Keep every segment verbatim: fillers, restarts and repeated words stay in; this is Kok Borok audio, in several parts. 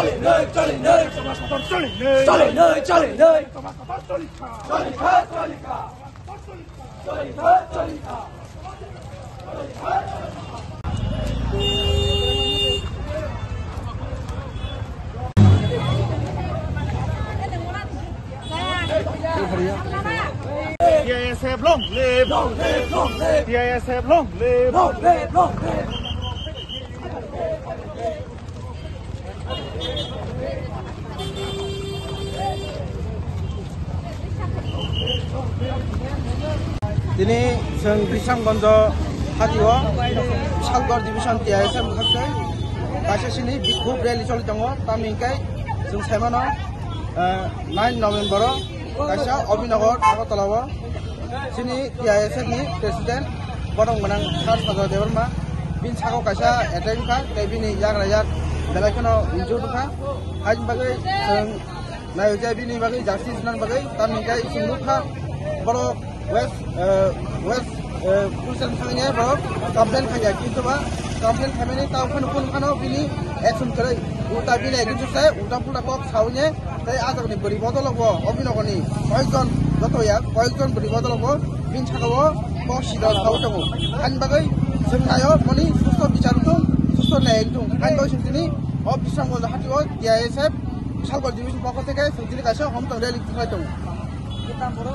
T I S F long live! Long live, long live! T I S F long live! Long live, long live! Tini chwng Bisramganj hatio Salgor division T I S F bwkhak tei kaisa sini bikhuk rally choli tongo, tamni hwnkhe chwng saimano, eh, nine November o kaisa Abhinagar Agartala o chini T I S F ni president borok gwnang Sir Sajra Debbarma, bini saka o kaisa attack wngkha tei bini yagra yak belai kheno injured wngkha. Haini bagwi chwng naio je bini bagwi justice nani bagwi, tamni hwnkhe chwng nukha borok West, eh, West, eh, Police station thangwi borok complain khaiya, kintu ba complain khaimani tamo phano kunu phano bini action kwrwi, ulta bini against o se ulta pulta kok sawi ne tei ajagni bwrwi bodol bo Abhinagar ni koyekjon joto ya koyekjon bwrwi bodol bo bini saka o kok sida sawi tongo. Haini bagwi chwng naio mani susto bichar wngthung, susto nai wngthung. Haini bagwi chwng tini o Bisramganj hatio T I S F Salgor division pokho theke chwng tini kaisa homtong rally khlai tongo.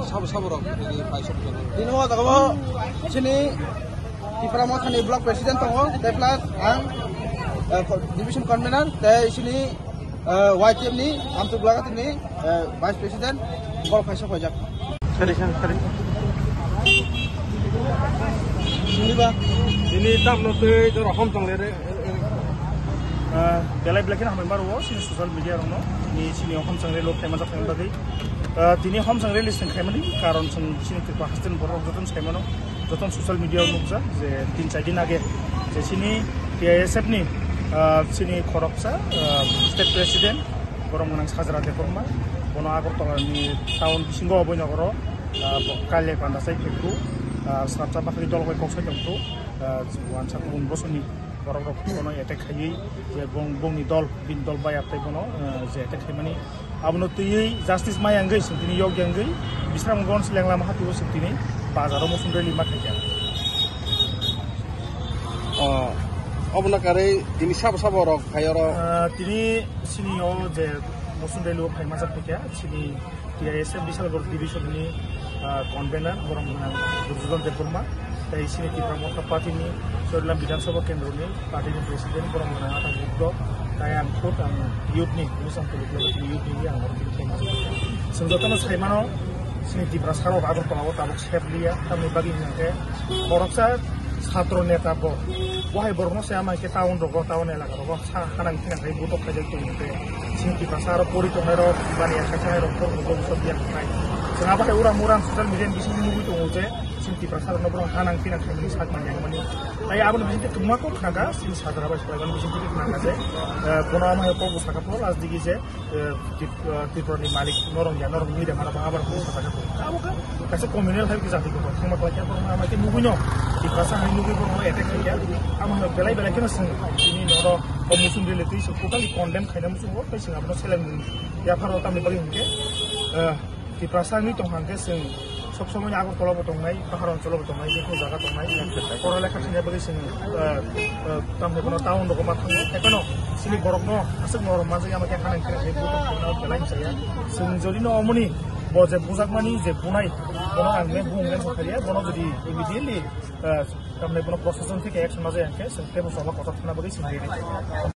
Sabo sabo rok tini paisok tongo. Tini o jaga o chini Tipra Motha ni block president tongo, tei plus ang, eh, division convener, tei chini, eh, Y T F ni Amchuk Lagati ni, eh, vice president, borok paisok paijak. Sorry, sorry, sorry. Sini ba, ini tam no tei jora hom tong le re. Ah, belai belai kheno hambai maro o chini social media rokno, ni chini o homsang rally khaima jak khaima bagwi. Ah, tini homsang rally chwng khaimani karon chwng chini Tripura haste ni borok jotono saimano, jotono social media o nukjak je tin char din age je chini T I S F ni, ah, chini khoroksa, ah, state president borok gwnang Sajra Debbarma, bono Agartala ni town bisingo Abhinagar o, ah, bo kailai panda chai phektu, ah, srapsa bakri dol bai kok sai tongtu, ah, wansa kubun bosoni borok rok bono attack khaiwi je bong-, bongni dol, bini dol bai atai bono, eh, je attack khaimani abono twiwi justice maya wngwi chwng tini yokya wngwi Bisramganj Lenglama hatio chwng tini bazaro muchung rally ma khaikha. Oh, obono karwi tini sabo sabo rok phai oro? Eh, tini chini o je muchung rally o phaima jak khaikha chini T I S F Bishalgarh Division ni, ah, convener, borok gwnang Durjodhon Debbarma, tei chini Tipra Motha Party ni Chorilam Bidhan Sabha Kendro ni party ni president, borok gwnang Ata Buddho, tei ang khud ang youth ni, Busan Public Level ni youth ni ang borok ni khe. Chwng jotono saimano, chini Tiprasa rok Agartala o tabuk safe liya, tamni bagwi hwnkhe khoroksa satro neta bo, bo hai borokno se ama khe town rogo, town elaka rogo. Sa hanang khinang khai butok khaijak tong khe, chini Tiprasa aro pori tongnai rok, bani ya khaisa hai rok, borok ni bobiswt ya khai. Chwng abo hai uram uram social media ni bising nugwi tongo je, chini Tiprasa rok no borok hanang khinang khai mani sak manya mani. Tai abo ni bising tongma kok khnaga, chini Sajra bai salai mani bising tongma khnaga je, eh, bono ama hai kok bwsaka po last digi je, eh, Tip-, eh, Tripura ni malik norong ya, norong ni de mana ba abar kok bwsaka po. Abo khe kaisa communal hai kisa tiko, thangma khlai khe borok ama khe nugwi no, Tiprasa hai nugwi borok no attack khai ya, ama hai belai belai khe no chwng, chini noro O muchung rally twi chwng totally condemn khaina muchungo, tei chwng abono seleng yapharo tamni bagwi hwnkhe, eh, Tiprasa wngwi tong hwnkhe chwng sob somoi Agartala bo tongnai, Pahar Anchalo bo tongnai, jekunu jaga tongnai, pora lekha thwina bagwi chwng, eh, eh, tamni bono town rogo ma thango, ekheno chini borokno aswk norok manjak ya, ama khe hanang khe khe butok khe belai chaya. Chwng jodi no omoni bo je bujakmani je bunai, bono ang le bung le sakharia, bono jodi immediately, eh, tamni bono proseson theke action ma jaya hwnkhe chwng teibo chwla kotor thangna bagwi chwng ready.